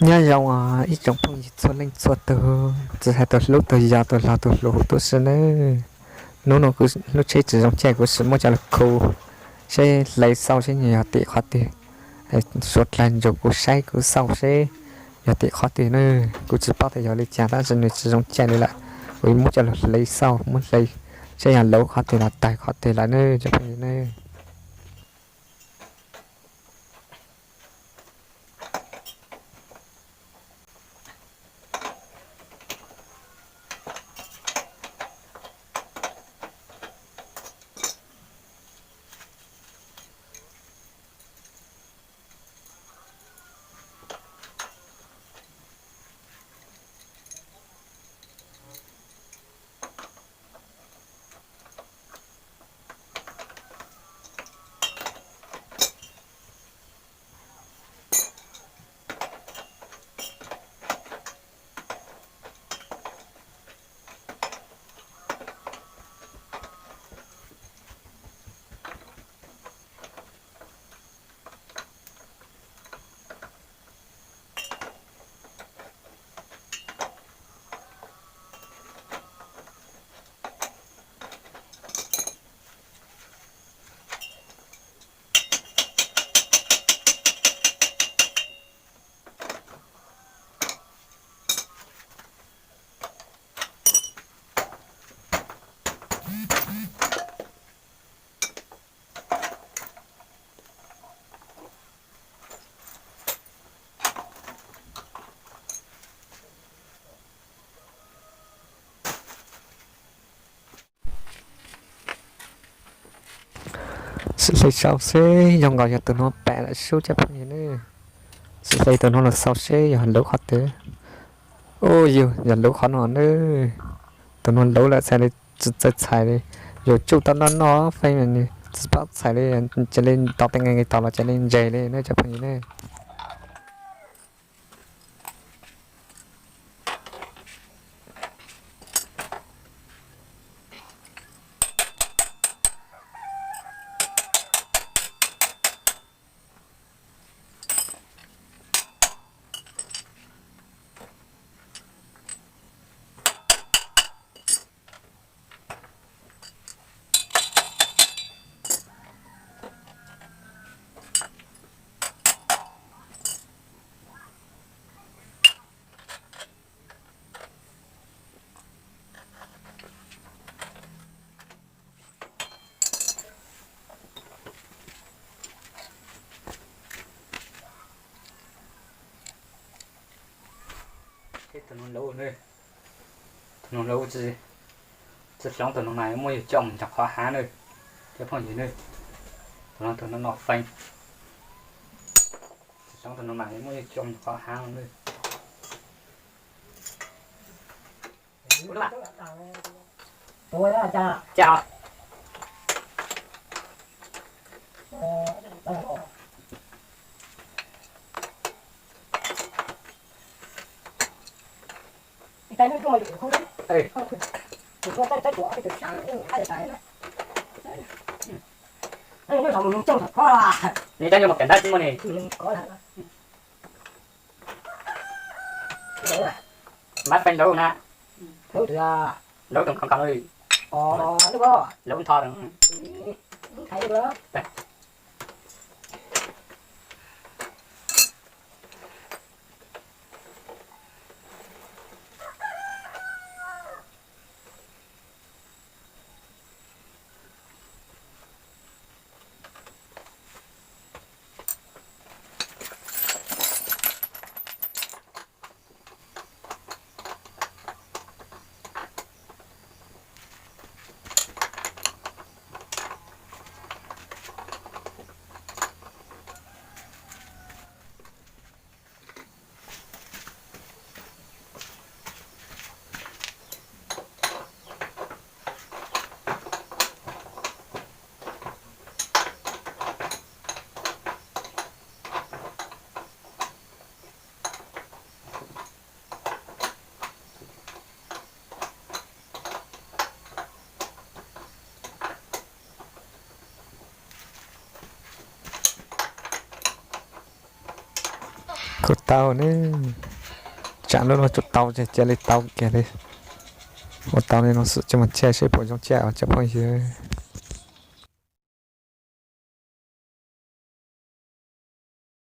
Nyob zoo ib tsoom phooj ywg txhua leej txhua tus, tsis hais tus hlub tus yau tus laus tus hluas huv tib si nawb. Hnub no kuv lub tsheb tsis zoo caij, kuv sim muab coj los khu seb hlawv xauj seb nws yog tim qhov twg. Suav dlawg nrug kuv saib kuv xauj seb yog tim qhov twg na. Kuv tsis paub tias yog li cas tab sis nws tsis zoo caij li lawm. Kuv muab coj los hlawv xauj, muab hlawv seb yog luv qhov twg los tawg qhov twg lawm na cov phooj ywg na. Sim hle xauj seb zoo nkaus yog tus no pam lawm sub cov phooj ywg ne. Sim hle tus no los xauj seb yog luv qhov twg. Ub yug, yog luv qhov no ne. Tus no luv lawm txhais li tsis txawj txhais li. Yus tsuj tau noj noj feeb mas nws tsis paub txhais li, cia li tau tej nqe nqis taus los cia li ntseg li ne cov phooj ywg ne. Tus no lauj, tus no lauj, tsis hloov tus no mas muab yus coj mus nrog qhov hav na, cov phooj ywg na. Tus no tus no no feeb, tsis hloov tus no mas muab yus coj mus nrog qhov hav na. Nws coj nyuj mus kawm ntawv tsis muaj ni. Mab feeb lauj na. Lauj tus khoom khoom lauj. Lauj ntho. Kuj tau ne, tsam lub no tsum tau ces cia li tau kiag li. Ua tau li no xwb ces mus txhiaj seb puas zoo txhiaj os cov phooj ywg.